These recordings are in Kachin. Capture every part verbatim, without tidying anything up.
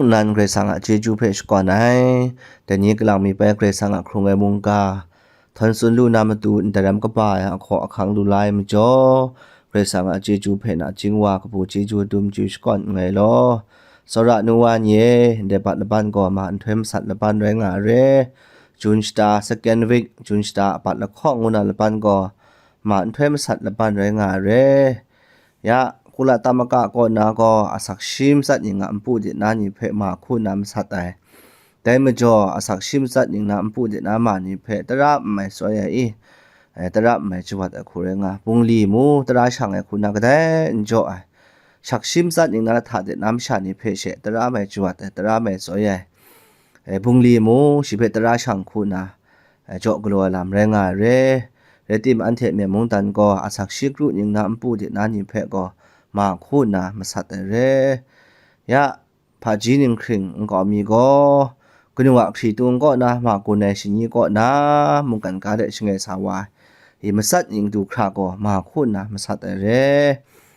Nan Karai Kasang a chyeju hpe shakawn ai. Dai ni kalang mi bai Karai Kasang a hkrung ai mungga htawn tsun lu na matu ndai ram kaba ai ahkaw ahkang lu la ai majaw, Karai Kasang a chyeju hpe nachying wa kabu chyeju dum chyu shakawn nngai law. Tsawra nu wa ni e, ndai bat laban gaw ma nhtoi masat laban rai nga ai re. Jun shata second week, Jun shata abat lahkawng ngu na laban gaw ma nhtoi masat laban rai nga ai re. Ya, Kula Tamaka kaw na gaw asak shi matsat ning a npu de na ni hpe ma hku na masat ai. Dai majaw, asak shi matsat ning na npu de na ma ni hpe tara n mai tsoi ai i, eh, tara n mai chawat ai hku rai nga, bungli mu tara shang ai hku na kadai n jaw ai. Sak shi matsat ning na lahta de na masha ni hpe she tara mai chawat ai, tara mai tsoi ai. Eh, bungli mu shi hpe tara shang hku na, eh, jaw galaw ai lam rai nga ai re. Rai timung, anhte Myen mungdan gaw asak shi kru ning na npu de na ni hpe gaw ma hku nna masat ai re. Ya, hpaji ninghkring nkau mi gaw, kanu a hkritung kaw na ma gun ai shani kaw na mungkan ga de shangai sa wa ai, i matsat ning du hkra gaw ma hku nna masat ai re.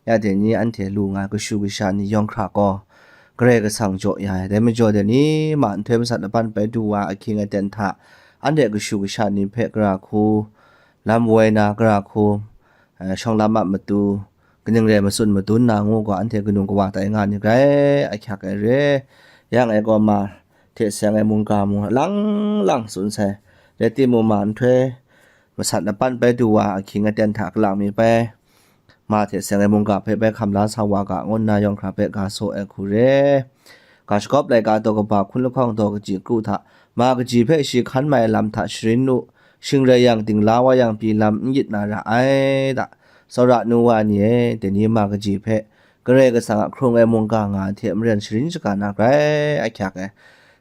Ya dai ni anhte lu nga ai kashu kasha ni yawng hkra gaw, Karai Kasang jaw ya ai. Dai majaw dai ni ma nhtoi masat laban bai du wa ahkying aten hta, anhte kashu kasha ni hpe gara hku, lam woi na gara hku, eh, shawng lam a matu, kaning rai matsun madun na ngu gaw, anhte kanu kawa tai nga ni grai ahkyak ai re. Yang e gaw ma hte seng ai mungga mung lang lang tsun sai. Rai timung, ma nhtoi masat laban bai du wa ahkying aten hta kalang mi bai, ma hte seng ai mungga hpe bai hkam la sa wa ga, ngu nna yawng hkra hpe ga saw ai hku re. Ga shagawp laika daw kaba hkun lahkawng daw kaji kru hta, ma kaji hpe shi hkan mai ai lam hta sharin lu, shing rai yang, dingla wa yang pyi lam n yit na ra ai da. Tsawra nu wa ni e, dai ni ma kaji hpe Karai Kasang a hkrung ai mungga nga ai hte maren sharin shaga na grai ahkyak ai.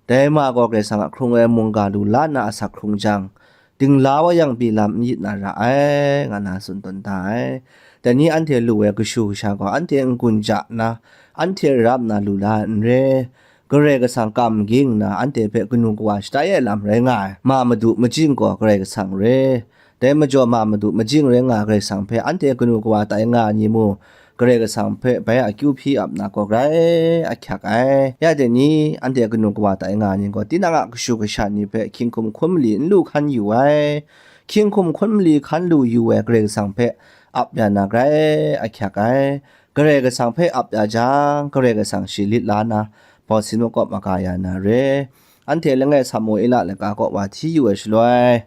Dai ma gaw Karai Kasang a hkrung ai mungga lu la nna asak hkrung jang, dingla wa yang pyi lam n yit na ra ai, nga na tsun tawn da ai. Dai ni anhte lu ai kashu kasha gaw anhte n-gun ja nna, anhte rap nna lu la ai n re. Karai Kasang kam ging nna, anhte hpe kanu kawa shatai ai lam rai nga ai. Ma madu majing gaw Karai Kasang re. Dai majaw, ma madu majing rai nga ai Karai Kasang hpe anhte kanu kawa tai nga ai ni mu, Karai Kasang hpe bai akyu hpyi ap na gaw grai ahkyak ai. Ya dai ni, anhte kanu kawa tai nga ai ni gaw, tinang a kashu kasha ni hpe hkying hkum hkun mali n lu hkan yu ai. Hkying hkum hkun mali hkan lu yu ai Karai Kasang hpe ap ya na grai ahkyak ai. Karai Kasang hpe ap ya jang, Karai Kasang shi lit la na, bawsin makawp maga ya na re. Anhte langai Samuela laika kaw wa hti yu ai shaloi,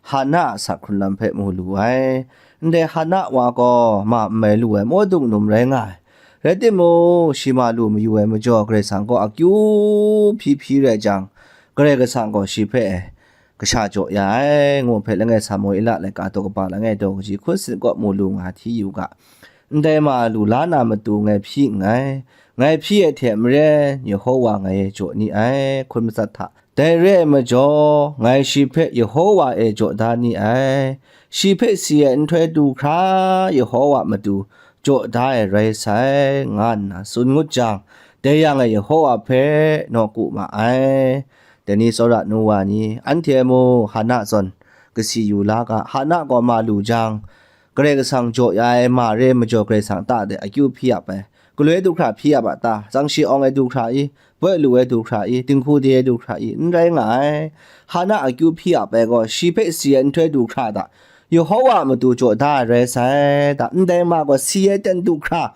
Hana a asak hkrun lam hpe mu lu ai. Ndai Hana wa gaw ma n mai lu ai maw dung num rai nga ai. Rai timung, shi ma lu mayu ai majaw, Karai Kasang gaw akyu hpyi hpyi rai jang, Karai Kasang gaw shi hpe, kasha jaw ya ai, ngu hpe langai Samuela laika daw kaba langai daw kaji hkun sin kaw mu lu nga hti yu ga. Ndai ma lu la na matu ngai hpyi nngai. Ngai hpyi ai hte maren, Yehowa ngai e jaw ni ai, hkun matsat hta. Dai re ai majaw, ngai shi hpe Yehowa e jaw da ni ai. Shi hpe si ai nhtoi du hkra Yehowa matu jaw da ai rai sai, nga nna tsun ngut jang, dai yang e Yehowa hpe nawku ma ai. Dai ni tsawra nu wa ni, anhte mung Hana zawn kasi yu la ga, Hana gaw ma lu jang, Karai Kasang jaw ya ai ma re majaw Karai Kasang ta de akyu hpyi ap ai. Galoi du hkra hpyi ap a ta, tsang shi awng ai du hkra i, poi lu ai du hkra i, dinghku de ai du hkra i, n rai nga ai. Hana akyu hpyi ap ai gaw, shi hpe si ai nhtoi du hkra da, Yehowa a matu jaw da ai rai sai da, ndai ma gaw si ai ten du hkra,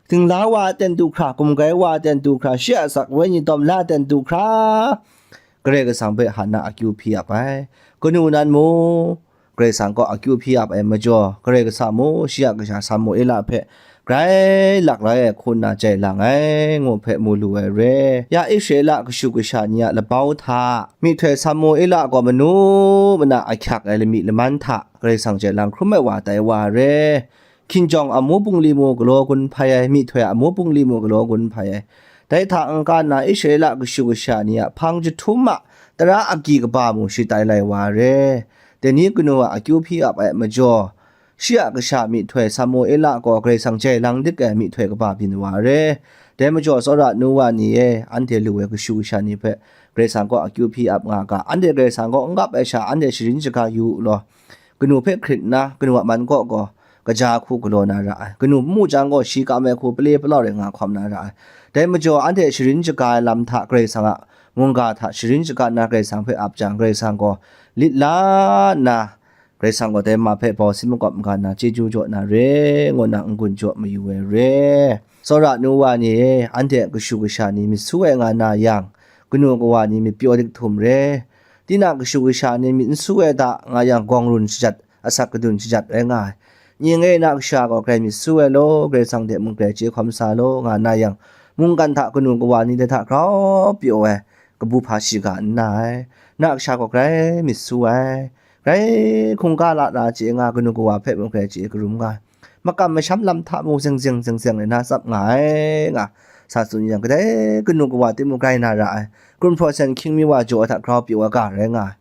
dingla wa ai ten du hkra, gumgai wa ai ten du hkra, shi a asak wenyi dawm la ai ten du hkra, Karai Kasang hpe Hana akyu hpyi ap ai. Kanu nan mung, Karai Kasang kaw akyu hpyi ap ai majaw, Karai Kasang mung shi a kasha Samuela hpe grai lak lai ai hku nna jai lang ai, ngu hpe mu lu ai re. Ya Israela kashu kasha ni a labau hta, myihtoi Samuela gaw manu mana ahkyak ai lami laman hta Karai Kasang jai lang hkrum ai wa tai wa ai re. Hkinjawng amu bungli mu galaw gun hpai ai, myihtoi amu bungli mu galaw gun hpai ai. Dai hta n-ga nna Israela kashu kasha ni a hpang jahtum a tara agyi kaba mu shi tai lai wa ai re. Dai ni kanu a akyu hpyi ap ai majaw, shi a kasha myihtoi Samuela gaw Karai Kasang jai lang dik ai myihtoi kaba byin wa ai re. Dai majaw tsawra nu wa ni e, anhte lu ai kashu kasha ni hpe Karai Kasang kaw akyu hpyi ap nga ga, anhte Karai Kasang kaw n gap ai sha, anhte sharin shaga yu u law. Kanu hpe hkrit nna, kanu a man kaw gaw, kaja hku galaw na ra ai. Kanu n mu jang gaw, shi kam ai hku pale palau rai nga hkawm na ra ai. Dai majaw, anhte sharin shaga ai lam hta Karai Kasang a mungga hta sharin shaga nna Karai Kasang hpe ap jang, Karai Kasang gaw lit la nna, Karai Kasang gaw dai ma hpe bau sin makawp maga nna chyeju jaw na re, ngu nna n-gun jaw mayu ai re. Tsawra nu wa ni e, anhte kashu kasha ni myit su ai nga na yang, kanu kawa ni myit pyaw dik htum re. Tinang kashu kasha ni myit n su ai ta nga yang, gawng run shajat, asak kadun shajat rai nga ai. Ning e na kasha gaw grai myit su ai law, Karai Kasang hte mung grai chye hkawm sa law, nga na yang, mungkan hta kanu kawa ni dai hta grau pyaw ai, kabu hpa shiga n na ai. Na kasha gaw grai myit su ai, grai hkungga la na chye nga, kanu kawa hpe mung grai chye karum nga ai. Makam masham lam hta mung zeng zeng zeng zeng rai na tsap nga ai, nga sa tsun yang, kadai kanu kawa timung grai na ra ai. Krum hpraw sen hkying mi wa jaw ai hta grau pyaw ai ga rai nga ai.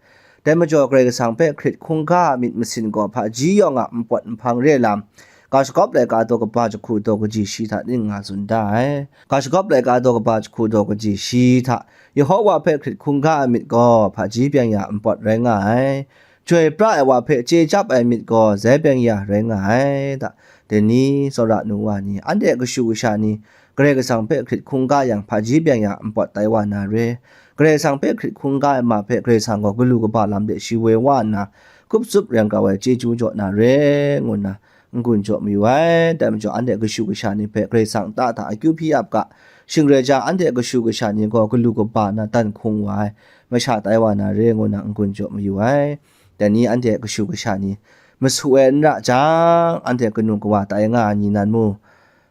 Dai majaw, Karai Kasang hpe hkrit hkungga a myit masin gaw hpaji yawng a npawt nhpang re lam, ga shagawp laika daw kaba jahku daw kaji shi hta ning nga tsun da ai. Ga shagawp laika daw kaba jahku daw kaji shi hta, Yehowa hpe hkrit hkungga a myit gaw hpaji byeng ya npawt rai nga ai. Chyoi pra ai wa hpe chye chyap ai myit gaw zai byeng ya rai nga ai. Ta, dai ni, tsawra nu wa ni, anhte kashu kasha ni, Karai Kasang hpe hkrit hkungga yang, hpaji byeng ya npawt tai wa na re. Karai Kasang hpe hkrit hkungga ai ma hpe Karai Kasang gaw galu kaba lam de shi woi wa nna, kup tsup ren grau ai chyeju jaw na re, ngu nna n-gun jaw mayu ai. Dai majaw, anhte kashu kasha ni hpe Karai Kasang nta hta akyu hpyi ap ga, shing rai jang, anhte kashu kasha ni gaw galu kaba na dan hkung wa ai masha tai wa na re, ngu nna n-gun jaw mayu ai. Dai ni, anhte kashu kasha ni masu ai n ra jang, anhte kanu kawa tai nga ai ni nan mu,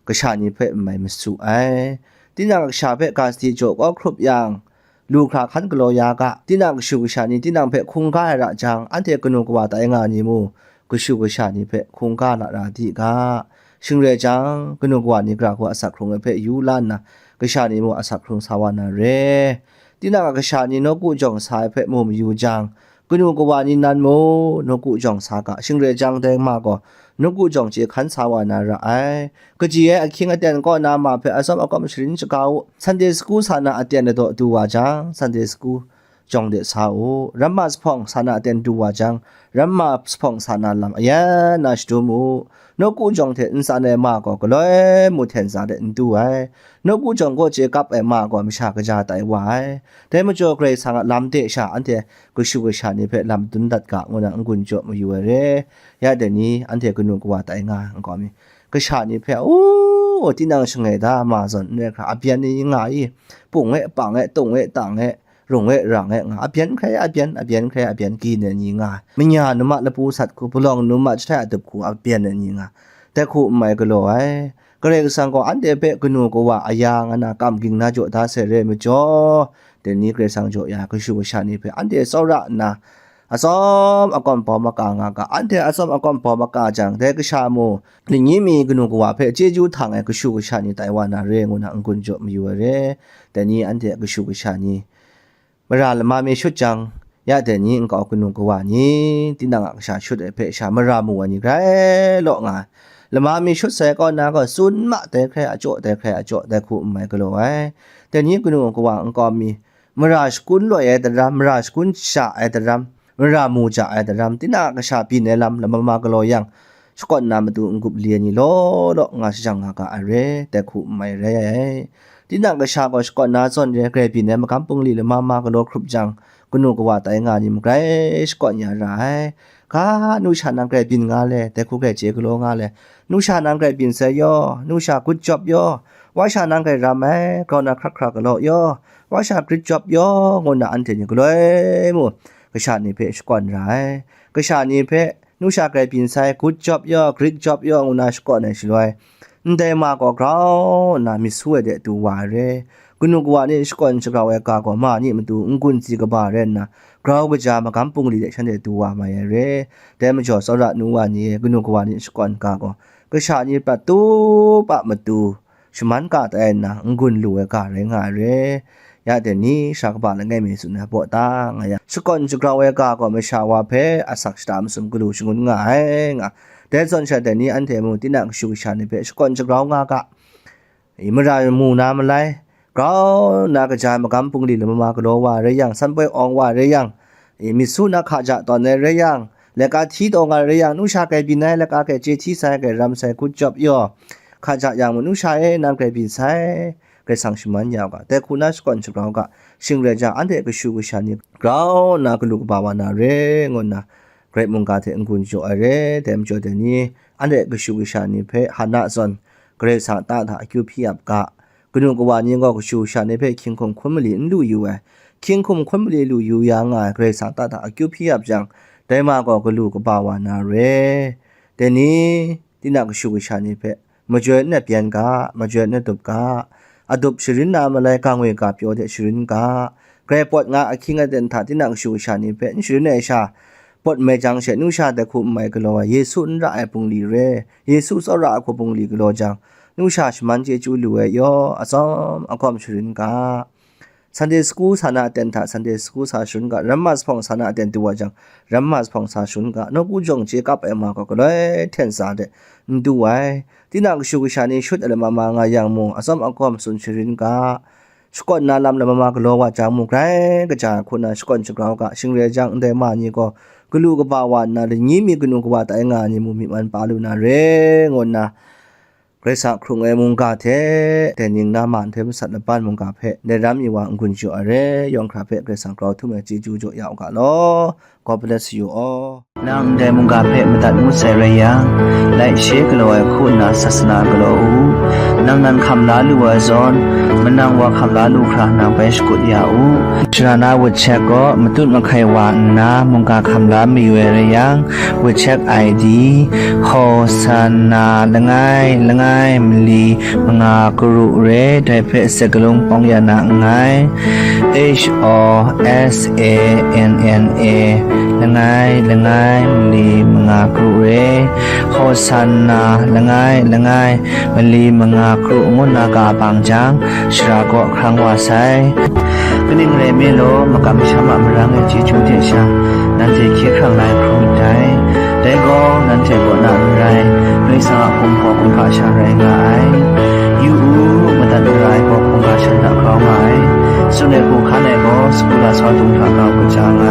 kasha ni hpe n mai masu ai. Tinang kasha hpe ga sadi jaw kau hkrup yang, lu hkra hkan galaw ya ga. Tinang kashu kasha ni tinang hpe hkungga ai ra jang, anhte kanu kawa tai nga ai ni mu, kashu kasha ni hpe hkungga lara di ga. Shing rai jang, kanu kawa ni gara hku asak hkrung ai hpe yu la nna, kasha ni mu asak hkrung sa wa na re. Tinang a kasha ni nawku jawng sa ai hpe mu mayu jang, kanu kawa ni nan mu, nawku jawng sa ga. Shing rai jang, dai ma gaw nawku jawng chye hkan sa wa na ra ai. Kaji ai ahkying aten kaw na ma hpe atsawm akawm sharin shaga u. Sunday school sa na aten ladaw du wa jang, Sunday school jawng de sa u. Ramma zuphpawng sa na aten du wa jang, ramma zuphpawng sa na lam ayan na shadum u. Nawku jawng hte ntsan ai ma gaw galoi mung hten za de n du ai. Nawku jawng kaw chye kap ai ma gaw masha kaja tai wa ai. Dai majaw, Karai Kasang a lam de sha anhte kashu kasha ni hpe lam dun dat ga, ngu na n-gun jaw mayu ai re. Ya dai ni, anhte kanu kawa tai nga ai nkau mi, kasha ni hpe, u, tinang shangai da ma zawn n rai hkra, abyan ni nga i, pung e, pang e, tung e, tang e, rung e, rang e nga, abyan hkrai abyan, abyan hkrai abyan, gyi na ni nga ai. Manya num a lapu sat hku, palawng num a jahtai a dup hku, abyan na ni nga ai. Dai hku n mai galaw ai. Karai Kasang gaw anhte hpe kanu kawa aya nga na kam ging na jaw da sai re majaw, dai ni Karai Kasang jaw ya kashu kasha ni hpe anhte tsawra nna, atsawm akawm bau maka nga ga, anhte atsawm akawm bau maka jang, dai kasha mu, ningyi mi kanu kawa hpe chyeju htang ai kashu kasha ni tai wa na re, ngu na n-gun jaw mayu ai re. Dai ni anhte kashu kasha ni mara lama mi shut jang, ya dai ni nkau kanu kawa ni, tinang a kasha shut ai hpe sha mara mu ai ni grai law nga ai. Lama mi shut sai kaw na gaw, tsun ma dai hkrai ajaw, dai hkrai ajaw, dai hku n mai galaw ai. Dai ni kanu kawa nkau mi, mara shakun loi ai daram, mara shakun sha ai daram, mara mu ja ai daram, tinang a kasha byin ai lam lama ma galaw yang, shakawn na matu n-gup li ai ni law law nga shajang nga ga ai re, dai hku n mai rai ai. Tinang kasha gaw shakawn na zawn re, grai byin ai magam bungli lama ma galaw hkrup jang, kanu kawa tai nga ni magrai shakawn ya ra ai. Ga, nu sha nang grai byin nga le, dai hku grai chye galaw nga le, nu sha nang grai byin sai yaw, nu sha good job yaw, wa sha nang grai ram ai, grau na hkrak hkra galaw yaw, wa sha great job yaw, ngu nna anhte ni galoi mu, kasha ni hpe shakawn ra ai. Kasha ni hpe, nu sha grai byin sai, good job yaw, great job yaw, ngu nna shakawn ai shaloi, ndai ma gaw grau nna myit su ai de du wa ai re. Kanu kawa ni shakawn shagrau ai ga gaw ma ni matu n-gun tsi kaba rai nna, grau kaja magam bungli de shanhte du wa mai ai re. Dai majaw, tsawra nu wa ni e, kanu kawa ni shakawn ga gaw, kasha ni prat tup a matu, shaman ka tai nna, n-gun lu ai ga rai nga ai re. Ya dai ni, sara kaba langai mi tsun ai baw ta nga yang, shakawn shagrau ai ga gaw masha wa hpe asak shata masum galu shangun nga ai, nga. Dai zawn sha dai ni anhte mung tinang kashu kasha ni hpe shakawn shagrau nga ga. I, mara mu na malai, grau na kaja magam bungli lama ma galaw wa rai yang, sanpoi awng wa rai yang, i, myit su na hkaja tawn ai rai yang, Laika hti taw nga rai yang, nu sha grai byin ai, laika grai chye hti sai, grai ram sai, good job yaw. Hka ja yang mung, nu sha e, nang grai byin sai, Karai Kasang shaman ya u ga, dai hku na shakawn shagrau ga, shing rai jang, anhte kashu kasha ni grau nna galu kaba wa na re, ngu nna, Karai mungga hte n-gun jaw ai re, dai majaw dai ni, anhte kashu kasha ni hpe hana zawn, Karai Kasang ta hta akyu hpyi ap ga, kanu kawa ni gaw kashu kasha ni hpe hkying hkum hkun mali n lu yu ai, hkying hkum hkun mali lu yu ya nga ai Karai Kasang ta hta akyu hpyi ap jang, dai ma gaw galu kaba wa na re. Dai ni, tinang kashu kasha ni hpe, majoi n ap yan ga, majoi n atup ga, atup sharin na malai ga ngwi ga pyaw de sharin ga, grai pawt nga ahkying aten hta tinang kashu kasha ni hpe n sharin ai sha, pawt mai jang she, nu sha dai hku n mai galaw ai, Yesu n ra ai bungli re, Yesu tsawra ai hku bungli galaw jang, nu sha shaman chyeju lu ai yaw, atsawm agawm sharin ga. Sunday school sa na aten hta Sunday school sa sharin ga, ramma zuphpawng sa na aten du wa jang, ramma zuphpawng sa sharin ga, nawku jawng chye kap ai ma gaw galoi hten sa de n du ai. Tinang kashu kasha ni shut ai lama ma nga yang mung, atsawm agawm tsun sharin ga, shakawn na lam lama ma galaw wa jang mung, grai kaja ai hku na shakawn shagrau ga, shing rai jang, ndai ma ni gaw galu kaba wa nna, lani mi kanu kawa tai nga ai ni mung myi man pa lu na re, ngu nna, Karai Kasang hkrung ai mungga hte, dai ning na ma nhtoi masat laban mungga hpe, dai ram mi wa n-gun jaw ai re, yawng hkra hpe Karai Kasang grau htum ai chyeju jaw ya u ga law. God bless you all. Nang ndai mungga hpe madat ngut sai rai yang, laishe galaw ai hku nna sasana galaw u. Nang nan hkam la lu ai zawn, manang wa hkam la lu hkra nang bai shakut ya u. Sara na WeChat gaw matut mahkai wa nna mungga hkam la mayu ai rai yang, WeChat I D, Hosanna langai langai mali manga karu re, dai hpe sek galung pawng ya na nngai. H O S A N N A langai langai mali manga karu re, Hosanna langai langai mali manga karu ngu nna ka bang jang, shara kaw hkrang wa sai. Kaning rai nme law, makam masham a marang e chyeju hte sha, nanhte hkye hkrang lai hkrum ndai. Dai gaw, nanhte kaw na n rai, Karai Kasang a hkum gaw kumhpa sha rai nga ai. Yu u, madat mara ai gaw hkungga shan hta grau nga ai. Tsun ai hku hkan ai gaw, sagu lasau dung hta grau kaja nga